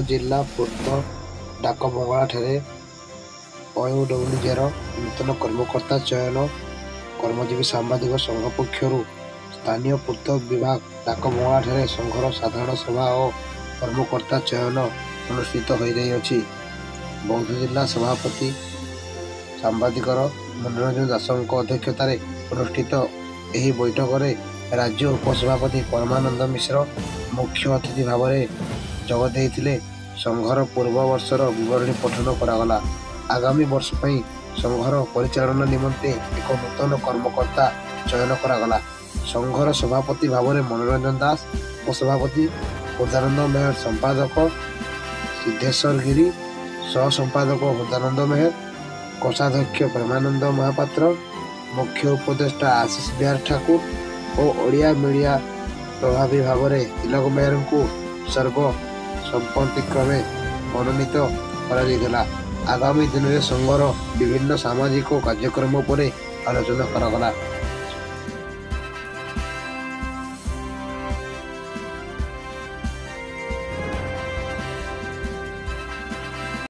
ଜିଲ୍ଲା ପୂର୍ତ୍ତ ଡାକବଙ୍ଗଳାଠାରେ ଓୟୁଡବ୍ଲ୍ୟୁଜେର ନୂତନ କର୍ମକର୍ତ୍ତା ଚୟନ। କର୍ମଜୀବୀ ସାମ୍ବାଦିକ ସଂଘ ପକ୍ଷରୁ ସ୍ଥାନୀୟ ପୂର୍ତ୍ତ ବିଭାଗ ଡାକବଙ୍ଗଳାଠାରେ ସଂଘର ସାଧାରଣ ସଭା ଓ କର୍ମକର୍ତ୍ତା ଚୟନ ଅନୁଷ୍ଠିତ ହୋଇଯାଇଅଛି। ବୌଦ୍ଧ ଜିଲ୍ଲା ସଭାପତି ସାମ୍ବାଦିକର ମନୋରଞ୍ଜନ ଦାସଙ୍କ ଅଧ୍ୟକ୍ଷତାରେ ଅନୁଷ୍ଠିତ ଏହି ବୈଠକରେ ରାଜ୍ୟ ଉପସଭାପତି ପରମାନନ୍ଦ ମିଶ୍ର ମୁଖ୍ୟ ଅତିଥି ଭାବରେ ଯୋଗ ଦେଇଥିଲେ। ସଂଘର ପୂର୍ବ ବର୍ଷର ବିବରଣୀ ପଠନ କରାଗଲା। ଆଗାମୀ ବର୍ଷ ପାଇଁ ସଂଘର ପରିଚାଳନା ନିମନ୍ତେ ଏକ ନୂତନ କର୍ମକର୍ତ୍ତା ଚୟନ କରାଗଲା। ସଂଘର ସଭାପତି ଭାବରେ ମନୋରଞ୍ଜନ ଦାସ, ଉପସଭାପତି ହୃଦାନନ୍ଦ ମେହେର, ସମ୍ପାଦକ ସିଦ୍ଧେଶ୍ୱର ଗିରି, ସହ ସମ୍ପାଦକ ହୃଦାନନ୍ଦ ମେହେର, କୋଷାଧ୍ୟକ୍ଷ ପ୍ରେମାନନ୍ଦ ମହାପାତ୍ର, ମୁଖ୍ୟ ଉପଦେଷ୍ଟା ଆଶିଷ ବିହାର ଠାକୁର ଓ ଓଡ଼ିଆ ମିଡ଼ିଆ ପ୍ରଭାବୀ ଭାବରେ ତିଲକ ମେହେରଙ୍କୁ ସର୍ବ ସମ୍ମତିକ୍ରମେ ମନୋନୀତ କରାଯାଇଥିଲା। ଆଗାମୀ ଦିନରେ ସଂଘର ବିଭିନ୍ନ ସାମାଜିକ କାର୍ଯ୍ୟକ୍ରମ ଉପରେ ଆଲୋଚନା କରାଗଲା।